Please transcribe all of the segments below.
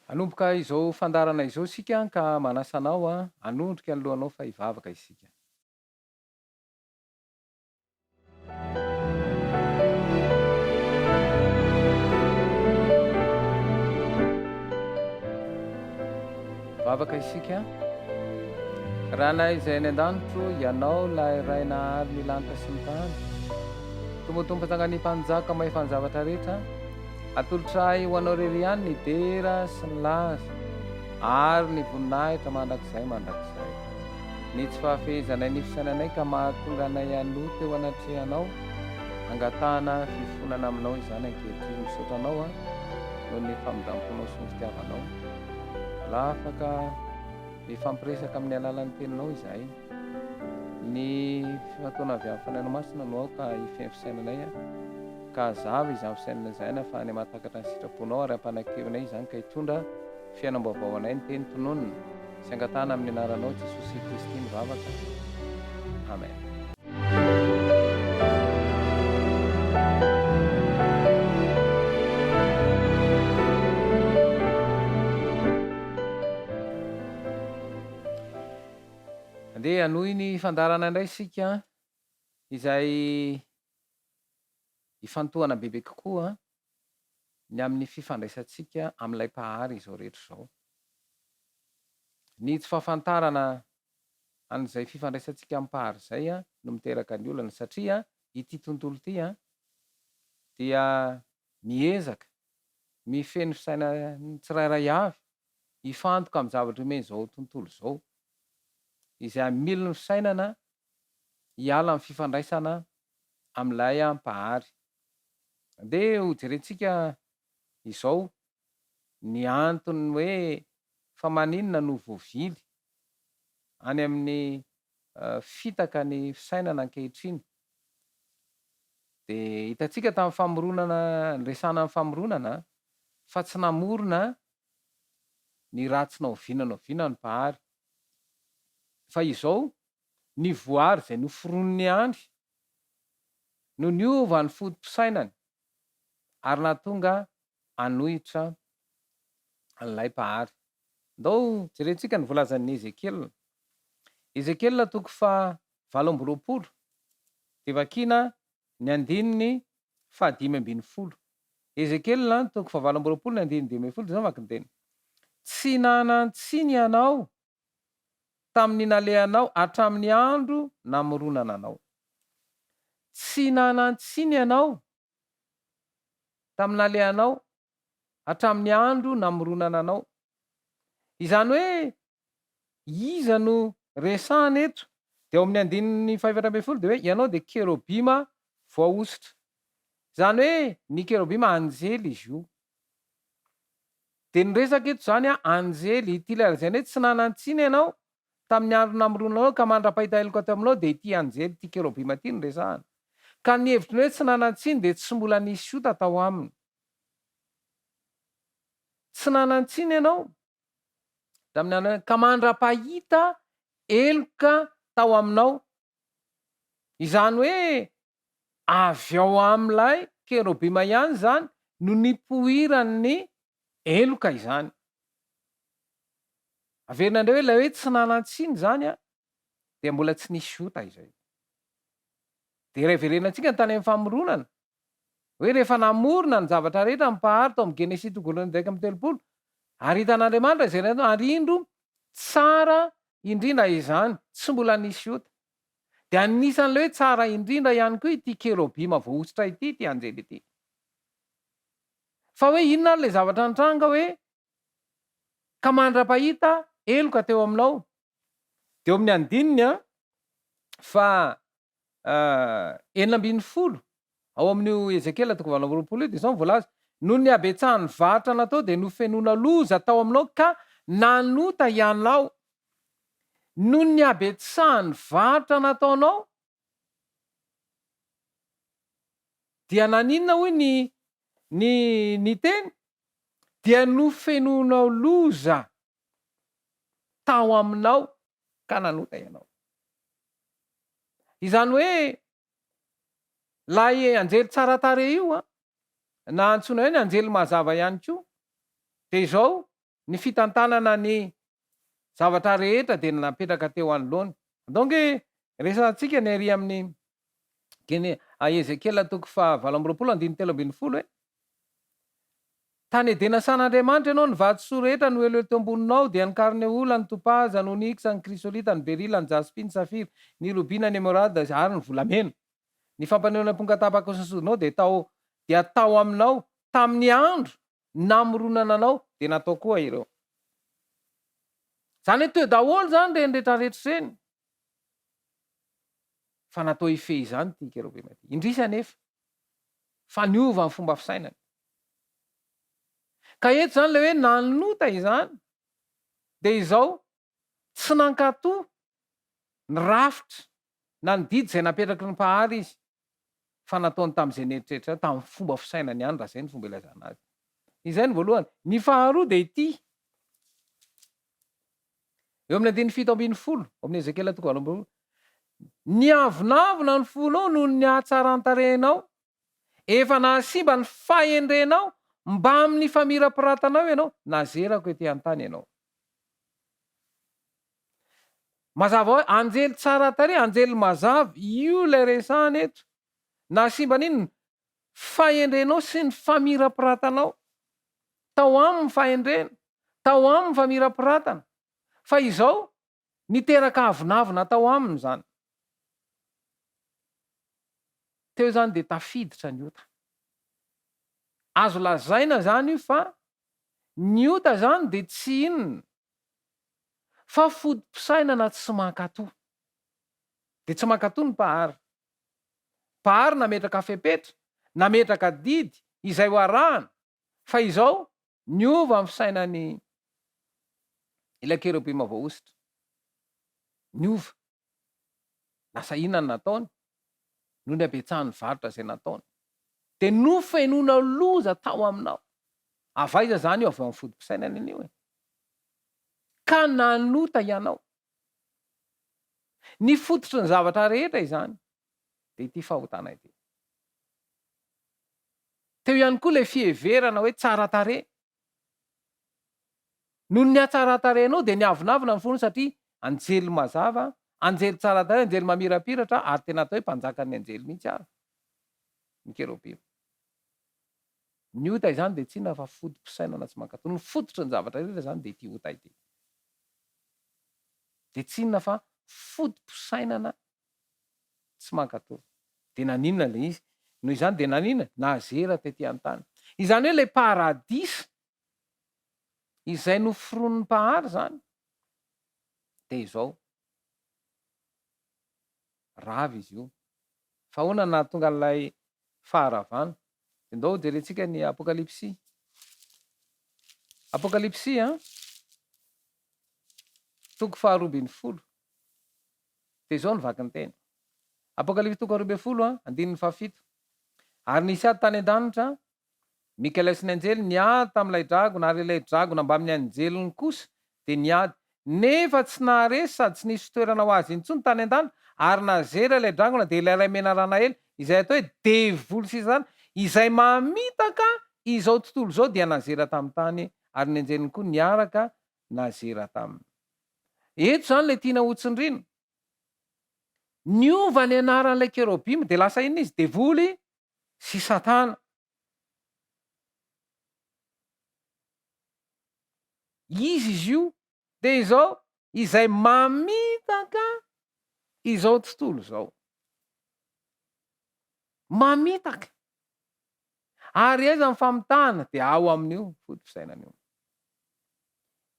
Hanomboka izao fandaharana izao isika ka manasa anao hanondrika ny lohanao fa hivavaka isika. Vavaka isika. Ranay izay any an-danitro, Ianao ilay Ray nahary ny lanitra sy ny tany. Tompo Tompo Mpanjakan'ny mpanjaka mahefa ny zavatra rehetra, atolotray ho Anao irery ihany ny dera sy ny laza ary ny voninahitra mandrakizay mandrakizay. Ny tsy fahafehezanay ny fisainanay ka mahatonga anay hanota eo anatrehanao, angatahana fifonana aminao izany ankehitriny. Misaotra anao aho noho ny famindramponao sy ny fitiavanao. Mbola afaka mifampiresaka amin'ny alalan'ny teninao izahay. Ny fifantohana avy amin'ny Fanahinao Masina no aoka hifehy ny fisainanay ka hazava izany fisainana izany ahafahanay mahatakatra ny sitraponao ary hampanankevinay izany ka hitondra fiainam-baovao anay ny teny tononina sy angatahana amin'ny anaranao Jesosy Kristy ny vavaka. Amen. Andeha hanohy ny fandaharana indray isika izay ifantohana bebe kokoa ny amin'ny fifandraisantsika amin'ilay Mpahary izao rehetra izao. Ny tsy fahafantarana an'izay fifandraisantsika amin'ny Mpahary izay no miteraka ny olana satria ity tontolo ity dia miezaka mifehy ny fisainan'ny tsirairay avy hifantoka amin'ny zavatra omen'izao tontolo izao izay hamily ny fisainana hiala amin'ny fifandraisana amin'ilay Mpahary. Andeha hojerentsika izao ny antony hoe fa maninona no voavily any amin'ny fitaka ny fisainana ankehitriny. Dia hitantsika tamin'ny famoronana, niresahana ny famoronana fa tsy namorona ny ratsy na oviana na oviana ny Mpahary. Fa izao, ny voary izay noforoniny ihany no niova ny foto-pisainany ary nahatonga hanohitra an'ilay Mpahary. Ndao jerentsika ny voalazan'i Ezekiela. Ezekiela toko faha 28 dia vakiana ny andininy faha 15. Ezekiela toko faha 28 ny andininy 15 dia izao ny vakin-teny, Tsy nanan-tsiny ianao tamin'ny nalehanao hatramin'ny andro namoronana anao. Tsy nanan-tsiny ianao tamin'ny nalehanao hatramin'ny andro namoronana anao. Izany hoe iza no resahana eto? Dia ao amin'ny andininy fahefatra ambin'ny folo dia hoe ianao dia kerobima voahosotra. Izany hoe ny kerobima anjely izy io. Dia ny resaka eto izany an, anjely, ity ilay lazaina hoe tsy nanan-tsiny ianao tamin'ny andro namoronana anao ka mandra-pahita heloka teo aminao dia ity anjely, ity kerobima ity no resahana. Ka ny hevitry ny hoe tsy nanan-tsiny dia tsy mbola nisy ota tao aminy. Tsy nanan-tsiny ianao tamin'ny andro ka mandra-pahita heloka tao aminao. Izany hoe Avy ao amin'ilay kerobima ihany izany no nipoiran'ny heloka izany. Averina indray hoe ilay hoe tsy nanan-tsiny izany dia mbola tsy nisy ota izay. Dia raha iverenantsika ny tany amin'ny famoronana, hoe rehefa namorona ny zavatra rehetra ny Mpahary tao amin'ny Genesisy toko voalohany 31, ary hitan'Andriamanitra izay nataony, ary indro tsara indrindra izany, tsy mbola nisy ota. Dia anisan'ilay hoe tsara indrindra ihany koa ity kerobima voahosotra ity, ity anjely ity. Fa hoe inona ary ilay zavatra nitranga hoe ka mandra-pahita heloka teo aminao? Dia eo amin'ny andininy faha 16 ao amin'io Ezekiela toko 28 io dia izao no voalaza, Noho ny habetsahan'ny varotra natao dia nofenoina loza tao aminao ka nanota ianao. Noho ny habetsahan'ny varotra nataonao dia naninona hoy ny ny ny teny? Dia nofenoinao loza tao aminao ka nanota ianao. Izany hoe ilay anjely tsara tarehy io an, na antsoina hoe ny anjely mazava ihany koa, dia izao ny fitantanana ny zavatra rehetra dia napetraka teo anoloany. Andao ange resahantsika ny ary amin'ny Gene Ezekiela toko faha 28 andininy 13 e. Tany Edena sahan'Andriamanitra ianao, ny vatosoa rehetra nohelohelo teo amboninao, dia ny karneola, ny topaza, ny oniksa, ny krysolita, ny berila, ny jaspy, ny safira, ny robina, ny emeralda, ary ny volamena. Ny fampanehoana amponga tapaka sy ny sodinao dia tao dia tao aminao tamin'ny andro namoronana anao dia natao koa ireo. Izany hoe teo daholo izany ireny rehetrarehetra ireny. Fa natao hifehy izany ity kerobima ity. Indrisy anefa fa niova ny fomba fisainany. Ka eto izany ilay hoe nanota izany dia izao, tsy nankatò ny rafitra na ny didy izay napetraky ny Mpahary izy fa nataony tamin'izay nieritreritra azy, tamin'ny fomba fisainany ihany raha izay no fomba ilazana azy. Izay ny voalohany. Ny faharoa dia ity, eo amin'ny andininy 17, ao amin'ny Ezekiela toko 28, Niavonavona ny fonao noho ny hatsaran-tarehinao, efa nahasimba ny fahendrenao mbamin'ny famirapiratanao ianao, nazerako ety an-tany ianao. Mazava ho azy, anjely tsara tarehy, anjely mazava, io ilay resahana eto. Nahasimba an'inona? Fahendrenao sy ny famirapiratanao. Tao aminy ny fahendrena, tao aminy ny famirapiratana. Fa izao, niteraka avonavona tao aminy izany. Teo izany dia tafiditra ny ota. Azo lazaina izany io fa ny ota izany dia tsy inona fa foto-pisainana tsy mankatò. Dia tsy mankatò ny Mpahary. Mpahary nametraka fepetra, nametraka didy izay ho arahana, fa izao niova ny fisainan'ny ilay kerobima voahosotra. Niova. Lasa inona no nataony? Noho ny habetsahan'ny varotra izay nataony. Dia nofenoina loza tao aminao. Avy aiza izany io? Avy ao amin'ny foto-pisainana anie io e. Ka nanota ianao. Ny fototry ny zavatra rehetra izany dia ity fahotana ity. Teo ihany koa ilay fiheverana hoe tsara tarehy. Noho ny hatsaran-tarehinao dia niavonavona ny fonao satria anjely mazava, anjely tsara tarehy, anjely mamirapiratra ary tena atao hoe mpanjakan'ny anjely mihitsy ary ny kerobima. Ny ota izany dia tsy inona fa foto-pisainana tsy mankatò. Ny fototry ny zavatra rehetra izany dia ity ota ity. Dia tsy inona fa foto-pisainana tsy mankatò. Dia naninona ilay izy? Noho izany dia naninona? Nazera tety an-tany. Izany hoe ilay paradisa izay noforonin'ny Mpahary izany dia izao, rava izy io. Fa ahoana no nahatonga an'ilay faharavana? Dia ndao hojerentsika ny Apokalypsy. Apokalypsy an, toko faharoa ambin'ny folo. Dia izao no vakin-teny. Apokalypsy toko 12 an, andininy fahafito. Ary nisy ady tany an-danitra, Mikaela sy ny anjely niady tamin'ilay dragona, ary ilay dragona mbamin'ny anjeliny kosa dia niady, nefa tsy naharesy sady tsy nisy fitoerana ho azy intsony tany an-danitra, ary nazera ilay dragona, dia ilay ray menarana ela, izay atao hoe devoly sy Satana, izay mamitaka izao tontolo izao, dia nazera tamin'ny tany, ary ny anjeliny koa niaraka nazera taminy. Eto izany ilay tiana hotsindriana. Niova ny anaran'ilay kerobima, dia lasa inona izy? Devoly sy Satana. Izy izy io dia izao, izay mamitaka izao tontolo izao. Mamitaka. Ary aiza ny famitahana? Dia ao amin'io foto-pisainana io.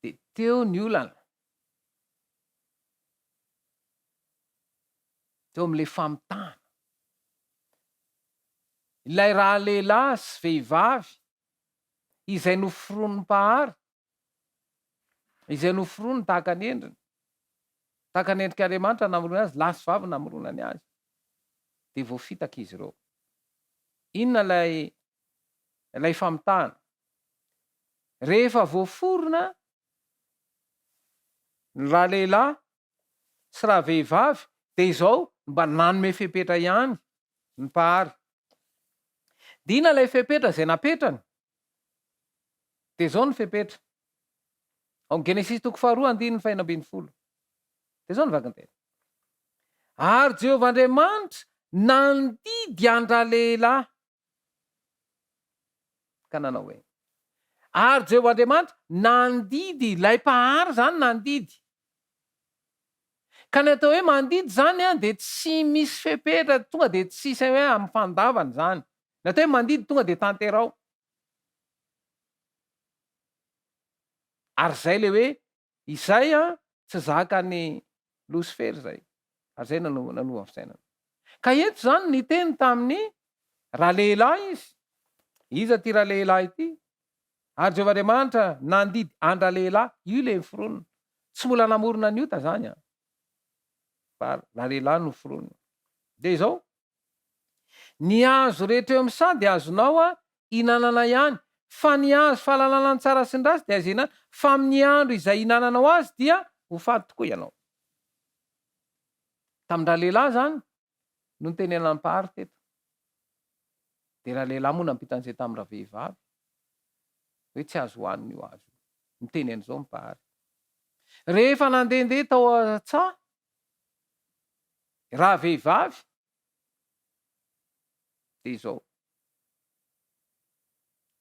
Dia teo ny olana. Teo amin'ilay famitahana. Ilay ralehilahy sy vehivavy izay noforonin'ny Mpahary, izay noforoniny tahaka ny endriny, tahaka ny endrik'Andriamanitra namoronany azy, lahy sy vavy namoronany azy, dia voafitaka izy ireo. Inona ilay ilay famitahana? Rehefa voaforona ny ralehilahy sy ravehivavy dia izao mba nanome fepetra ihany ny Mpahary. Dia inona ilay fepetra izay napetrany? Dia izao ny fepetra. Ao amin'ny Genesisy toko faharoa andininy faha-16. Dia izao ny vakinteny. Ary Jehovah Andriamanitra nandidy an-dralehilahy ka nanao hoe, Ary Jehovah Andriamanitra nandidy, ilay Mpahary izany nandidy. Ka ny atao hoe mandidy izany dia tsy misy fepetra, tonga dia tsisy hoe amin'ny fandavana izany. Ny atao hoe mandidy tonga dia tanterao. Ary izay ilay hoe izay tsy zakan'i Losifera izay. Ary izay no nanova ny fisainana. Ka eto izany niteny tamin'ny ralehilahy izy. Iza ity ralehilahy ity? Ary Jehovah Andriamanitra nandidy an-dralehilahy, io ilay noforonina. Tsy mbola namorona ny ota izany an! Fa ralehilahy no noforonina. Dia izao, Ny hazo rehetra eo amin'ny saha dia azonao hinanana ihany, fa ny hazo fahalalana ny tsara sy ny ratsy dia aiza hihinana, fa amin'ny andro izay hihinananao azy dia ho faty tokoa ianao. Tamin-dralehilahy izany no nitenenan'ny Mpahary teto. Dia ralehilahy moa nampita an'izay tamin-dravehivavy hoe tsy azo hohanina io hazo io. Niteny an'izao ny Mpahary. Rehefa nandehandeha tao an-tsaha ravehivavy dia izao,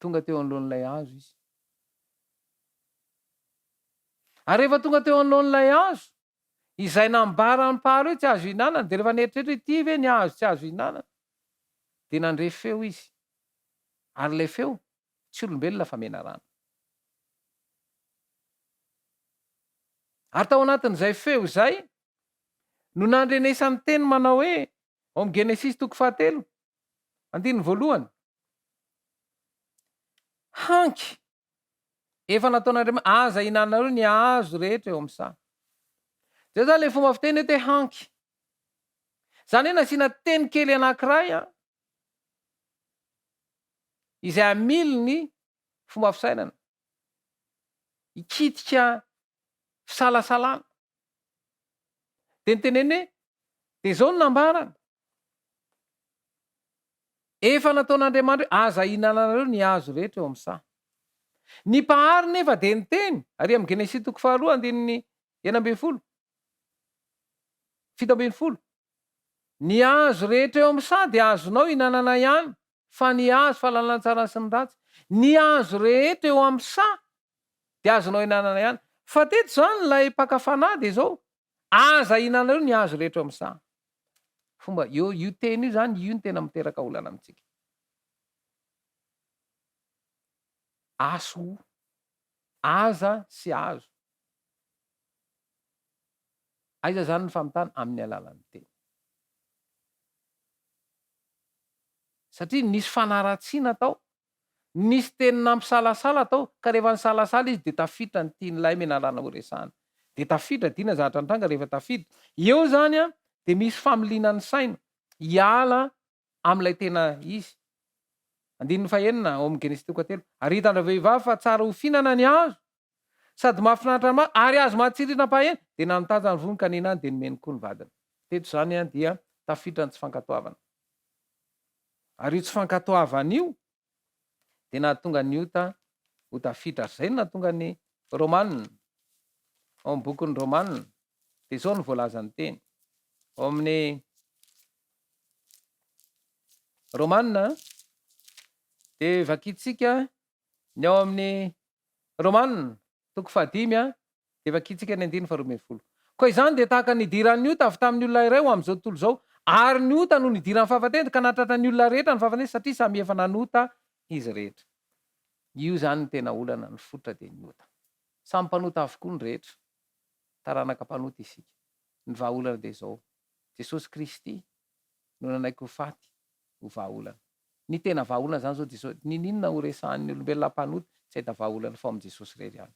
tonga teo anoloan'ilay hazo izy. Ary rehefa tonga teo anoloan'ilay hazo, izay nambaran'ny Mpahary hoe tsy azo ihinanana, dia rehefa nieritreritra hoe ity ve ny hazo tsy azo ihinanana, dia nandre feo izy. Ary ilay feo tsy olombelona fa menarana. Ary tao anatin'izay feo izay no nandrenesany teny manao hoe, ao amin'ny Genesisy toko fahatelo, andininy voalohany, Hanky, efa nataon'Andriamanitra, aza ihinanareo ny hazo rehetra eo amin'ny saha. Izay izany ilay fomba fiteny eto hoe hanky. Izany hoe nasiana teny kely anankiray an, izay hamily ny fomba fisainana, hikitika fisalasalana. Dia niteneniny hoe, dia izao no nambarany, Efa nataon'Andriamanitra hoe, aza ihinananareo ny hazo rehetra eo amin'ny saha. Ny Mpahary nefa dia niteny, ary amin'ny Genesisy toko faharoa andininy 16, 17, Ny hazo rehetra eo amin'ny saha dia azonao ihinanana ihany, fa ny hazo fahalalana ny tsara sy ny ratsy. Ny hazo rehetra eo amin'ny saha dia azonao ihinanana ihany. Fa teto izany ilay mpaka fanahy dia izao, aza ihinanareo ny hazo rehetra eo amin'ny saha. Fomba, eo, io teny io izany, io no tena miteraka olana amintsika. Aso, aza sy azo. Aiza izany ny famitana? Amin'ny alalan'ny teny. Satria nisy fanaratsiana tao, nisy teny nampisalasala tao, ka rehefa nisalasala izy dia tafiditra ny tian'ilay menarana horesahana. Dia tafiditra, dina zavatra nitranga rehefa tafiditra. Eo izany an, dia misy familiana ny saina, hiala amin'ilay tena izy. Andininy fahenina ao amin'ny Genesisy toko fahatelo, Ary hitan-dravehivavy fa tsara ho fihinana ny hazo, Sady mahafinaritra ny maso ary azo mahatsiriritra ampaheny, dia nanotanjany ny vony ka nihinany dia nomeny koa ny vadiny. Teto izany dia tafiditra ny tsy fankatoavana. Ary io tsy fankatoavana io dia nahatonga ny ota ho tafiditra. Ary izay no nahatonga ny Romana, ao amin'ny bokin'ny Romana, dia izao no voalazan'ny teny. Ao amin'ny Romana dia vakintsika ny ao amin'ny Romana, toko fahadimy a, dia vakintsika ny andininy faharoa 12. Koa izany dia tahaka ny nidiran'ny ota avy tamin'ny olona iray ho amin'izao tontolo izao, ary ny ota no nidiran'ny fahafatesana ka nahatratra ny olona rehetra ny fahafatesana satria samy efa nanota izy rehetra. Io izany no tena olana, ny fototra dia ny ota. Samy mpanota avokoa ny rehetra. Taranaka mpanota isika. Ny vahaolana dia izao, Jesosy Kristy no nanaiky ho faty ho vahaolana. Ny tena vahaolana zany zao dia zao, niniana ho resahan'ny olombelona mpanota tsy hahita vahaolana fa ao amin'i Jesosy irery ihany.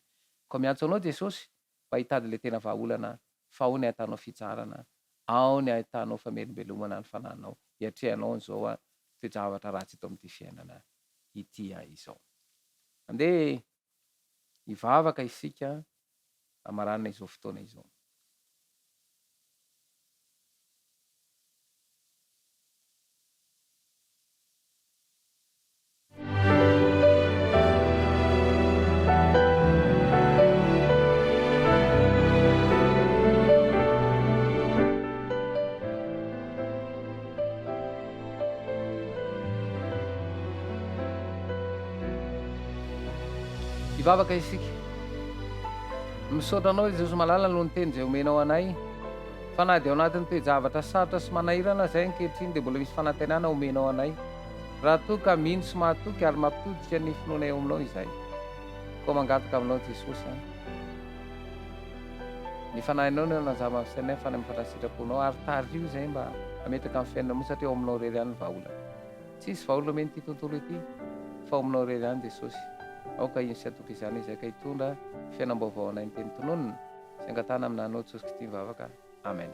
Koa miantso anao Jesosy mba hitady ilay tena vahaolana fa ao ny ahitanao fitsaharana, ao ny ahitanao famelombelomana ny fanahinao hiatrehanao an'izao toe-javatra ratsy eto amin'ity fiainana ity izao. Andeha. Hivavaka isika hamaranana izao fotoana izao. Hivavaka isika. Misaotra Anao Jesosy malala noho ny teny izay omenao anay. Fa na dia ao anatin'ny toe-javatra sarotra sy manahirana aza izay ankehitriny dia mbola misy fanantenana omenao anay. Raha toa ka mino sy mahatoky ary mampitodika ny finoanay ao aminao izahay. Koa mangataka aminao Jesosy an. Ny fanahinao no hanazava ny fisainay ny fanahy mifandray sitraponao ary tariho izahay mba hametraka ny fiainana aminao satria ao aminao irery ihany ny vahaolana. Tsisy vahaolana omen'ity tontolo ity fa ao aminao irery ihany Jesosy. Aoka hino sy hatoky izany izahay ka hitondra fiainam-baovao anay ny teny tononina sy angatahana amin'Anao Jesosy Kristy mivavaka. Amen.